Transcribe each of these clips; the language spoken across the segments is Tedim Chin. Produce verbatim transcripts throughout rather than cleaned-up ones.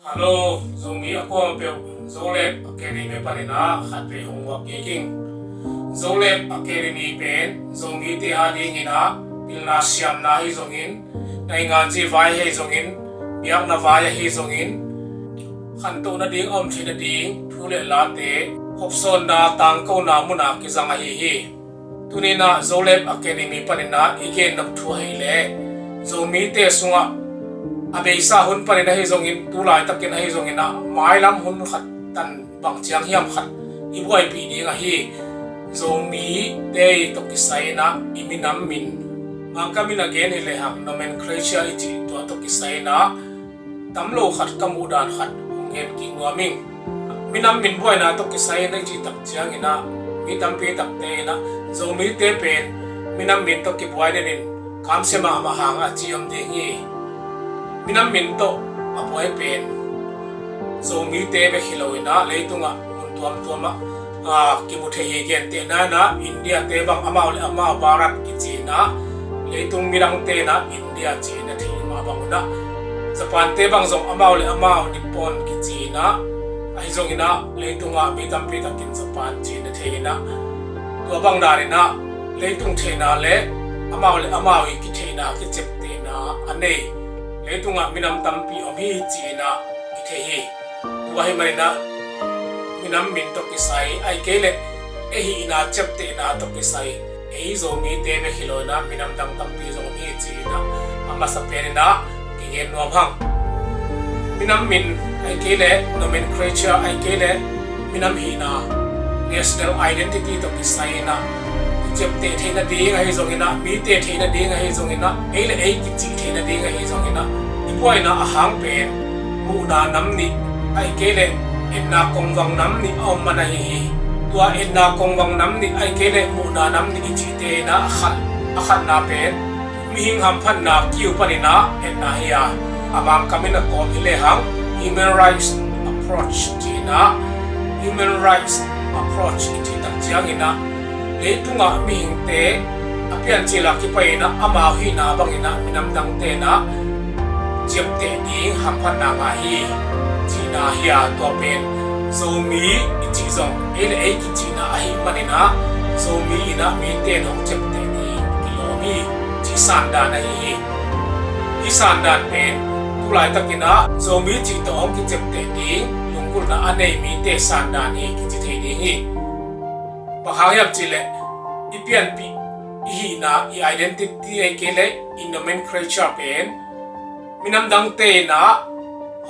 Hello, Zomi a kuama peuh Zolep Academy panin ah khatvei hong uap kik ing. Zolep Academy pen Zomite a dingin ah pilna siamna ahi zongin, nainganzi vai ahi zongin, biakna vai ahi zongin, khantoh nading a om theih nading thu le late, hopsawnna tangkona munah kizang ahi hi. Tuni-in ah Zolep Academy panin ah i gen nop thu ahih leh, Zomite sungah a beisa hun panin ahi zongin, tu laitakin ahi zongin ah, mailam hun khat tan bang ciang hiam khat i buaipih ding ahi Zomite tawh kisai-in ah i minam min, Mangkam in a gen hi lehang nomenclature i cih tua tawh kisai-in ah tam lo khat ka muh dan khat hong gen kik nuam ing. Minam min buaina tawh kisai-in a i cih tak ciangin ah, mi tampi takte in ah Zomite pen minam min tawh kibuai den in kamsia mahmah hang a ci om ding hi. Minam min tawh a buai pen Zomite bek hi lo-in ah, leitungah mun tuamtuamah, aa, kimu thei hi. Gentehna-in ah, India-te bang amau le amau Bharat kici-in ah, leitung midangte in ah India ci-in a thei mah bang un ah, Japan-te bang zong amau le amau Nippon kici-in ah, ahi zongin ah, leitungah mi tampi takin Japan ci-in a thei-in ah, tua bang danin ah leitung theihna le amau le amau i kitheihna, kiceptehna a nei leitungah minam tampi om hi ci-in ah i thei hi. Tua ahih manin ah minam min tawh kisai, ahih kei leh ei hihna ceptehna tawh kisai, ei Zomite bek hi lo-in ah minam dang tampi zong om hi ci-in ah a masa penin ah kigen nuam hang. Minam min, ahih kei leh nomenclature, ahih kei leh minam hihna, national identity tawh kisai-in ah, i cepteh theih nading ahi zongin ah, mite theih nading ahi zongin ah, ei le ei kicih theih nading ahi zongin ah, i buaina a hang pen muhna nam nih, ahih kei leh etna kongvang nam nih a om man ahi hi. Tua etna kongvang nam nih, ahih kei leh muhna nam nih i cihte in ah a khat, a khatna pen mihing hamphatna kiu panin ah etna hi a, a Mangkam in a kawm hi lehang human rights approach ci-in ah, human rights approach i cih tak ciangin ah, leitungah mihingte a piancil a kipai-in ah amau hihna bangin ah minam dangte in ah ciapteh ding hamphatna ngah hi, cihna hi a, tua pen Zomi i cih zong ei le ei kicihna ahih manin ah, Zomi in ah mite in hong ciapteh ding kilawm hi, cih sandan ahi hi. Hih sandan pen tu laitakin ah Zomi cih tawh hong kiciapteh ding lunggulhna a nei mite sandan hi kici thei ding hi. Bang hang hiam cih leh, i pianpih, i hihna, i identity, ahih kei leh i nomenclature pen minam dangte in ah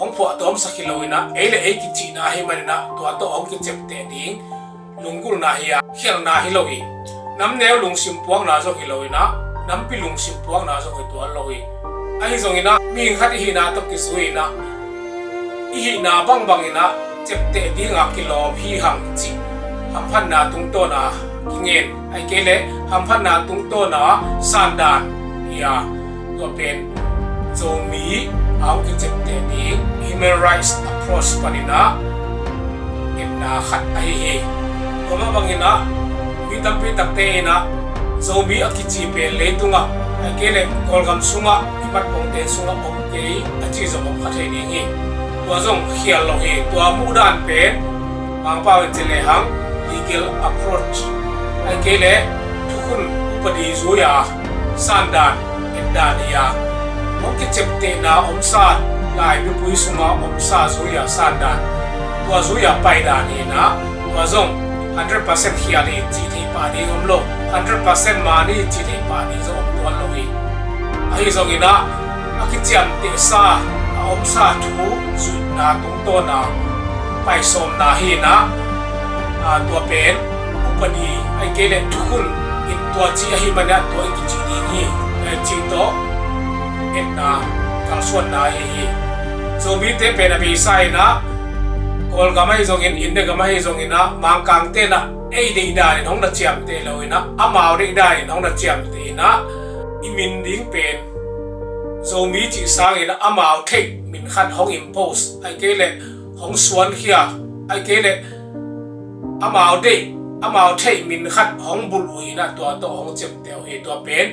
hong phuahtawmsak hi lo-in ah, ei le ei kicihna ahih manin ah, tua tawh hong kiciapteh ding lunggulhna hi a, khialhna hi lo hi. Namneu lungsim puakna zong hi lo-in ah, nampi lungsim puakna zong hi tuan lo hi. Ahi zongin ah, mihing khat i hihna tawh kizui-in ah, i hihna bangbang in ah ciapteh ding a kilawm hi hang cih hamphatna tungtawn a kingen, ahih kei leh hamphatna tungtawn a sandan hi a, tua pen Zomi a hong kiciapteh ding human rights approach panin ah etna khat ahi hi. Tua mah bangin ah, mi tampi takte in ah Zomi a kici pen leitungah, ahih kei leh Kawlgam sungah, i matpongte sungah om kei a ci zong om kha thei ding hi. Tua zong khial lo hi. Tua muhdan pen Mangpau in ci lehang legal approach, ahih kei leh thukhun upadi zui-a sandan, etdan hi a, hong kiciaptehna omsa, lai mipui sunga omsa zui-a sandan, tua zui-a paidan hi-in ah, tua zong hundred percent khial hi cih theih pah ding om lo, hundred percent man hi cih theih pah ding zong om tuan lo hi. Ahi zongin ah, a kiciamtehsa, a omsa thu zuihna tungtawn a paisawmna hi-in ah, aa, tua pen upadi, ahih kei leh thukhun in tua ci ahih manin ah tua i kici ding hi, eh, cih tawh etna kalsuanna ahi hi. Zomite pen a beisa in ah, Kawlgam ahi zongin, India gam ahi zongin ah, Mangkangte in ah ei deihdan in hong na ciamteh lo-in ah, amau deihdan in hong na ciamteh in ah, i min ding pen Zomi cih sangin amau theih min khat hong impose, ahih kei leh hong suankhia, ahih kei leh amau deih, amau theih min khat hong bulh uh hi-in ah, tua tawh hong ciamteh uh hi. Tua pen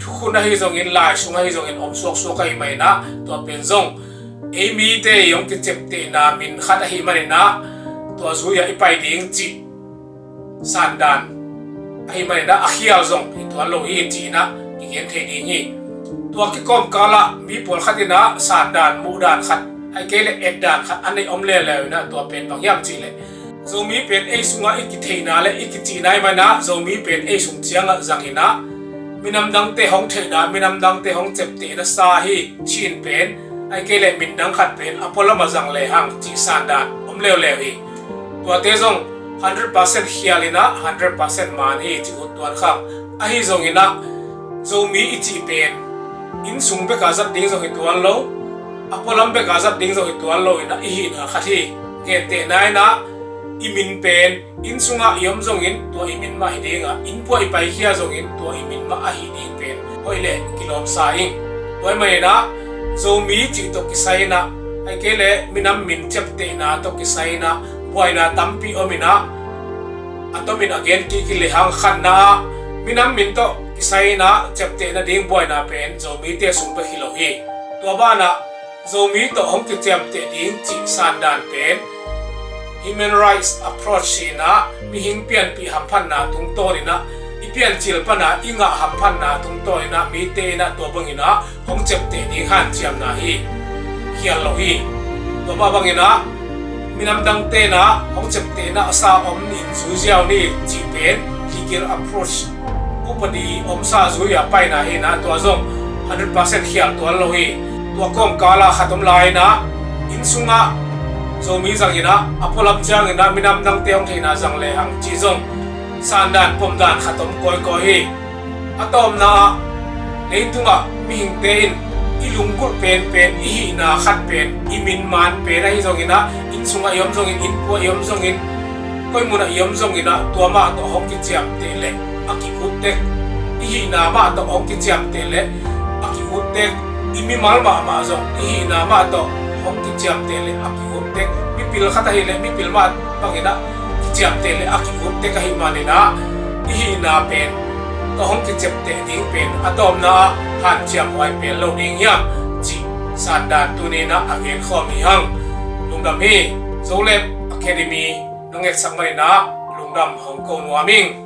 thukhun ahi zongin, lai sung ahi zongin om suaksuak ahih manin ah, tua pen zong Ei mite i hong kiciaptehna min khat ahih manin ah tua zui-ah i pai ding cih sandan ahih manin ah a khial zong hi tuan lo hi ci-in ah i gen thei ding hi. Tua kikawmkal ah mi pawlkhat in ah sandan muhdan khat, ahih kei leh etdan khat a neih om leuleu in ah tua pen bang hiam cih leh, Zomi pen ei sungah i kitheihna le i kicihna ahih manin ah Zomi pen ei sung ciangah zangin ah minam dangte hong theihna, minam dangte hong ciaptehna sa hi, ci-in pen, ahih kei leh min dang khat pen a pualam ah zang lehang cih sandan om leuleu hi. Tuate zong hundred percent khial in ah hundred percent man hi cih ut tuan khang. Ahi zongin ah Zomi i cih pen inn sung bek a zat ding zong hi tuan lo, a pualam bek a zat ding zong hi tuan lo in ah i hihna khat hi. Gentehna in ah i min pen inn sungah i om zongin tua i min mah hi ding a, inn pua i paikhia zongin tua i min mah ahi ding pen hoih leh kilawmsa ing. Tua ahih manin ah Zomi cih tawh kisai in ah, ahih kei leh minam min ciaptehna tawh kisai in ah buaina tampi om in ah, a tomin a gen kik lehang, khatna ah minam min tawh kisai in ah ciapteh nading buaina pen Zomite sung bek hi lo hi. Tua banah Zomi tawh hong kiciamteh ding cih sandan pen human rights approach hi in ah, mihing pianpih hamphatna tungtawn in ah, i piancil pan a i ngah hamphatna tungtawn in ah mite in ah tua bangin ah hong ciapteh ding hanciamna hi. Khial lo hi. Tua mah bangin ah minam dangte in ah hong ciaptehna sa om in zui ziau ni cih pen legal approach, upadi omsa zui-a paina hi in ah tua zong hundred percent khial tuan lo hi. Tua kawmkal ah khat om lai in ah inn sungah Zomi zangin ah a pualam ciangin ah minam dangte hong theihna zang lehang cih zong sandan pomdan khat om kawikawi hi. A tawpna ah leitungah mihingte in i lunggulh penpen, i hihna khat pen, i min man pen ahi zongin ah, inn sungah i om zongin, inn pua i om zongin, koi munah i om zongin ah tua mah tawh hong kiciamteh leh a ki-ut tek. I hihna mah tawh hong kiciamteh leh a ki-ut tek. I mimal mahmah zong i hihna mah tawh hong kiciamteh leh a ki-ut tek. Mipil khat ahih leh mipil mah bangin ah kiciamteh leh a ki-ut tek ahih manin ah i hihna pen tawh hong kiciapteh ding pen a tawpna ah hanciam huai pen lo ding hiam cih sandan tuni in ah a genkhawm hi hang. Lungdam hi. Zolep Academy nong etsak manin ah lungdam hong ko nuam ing.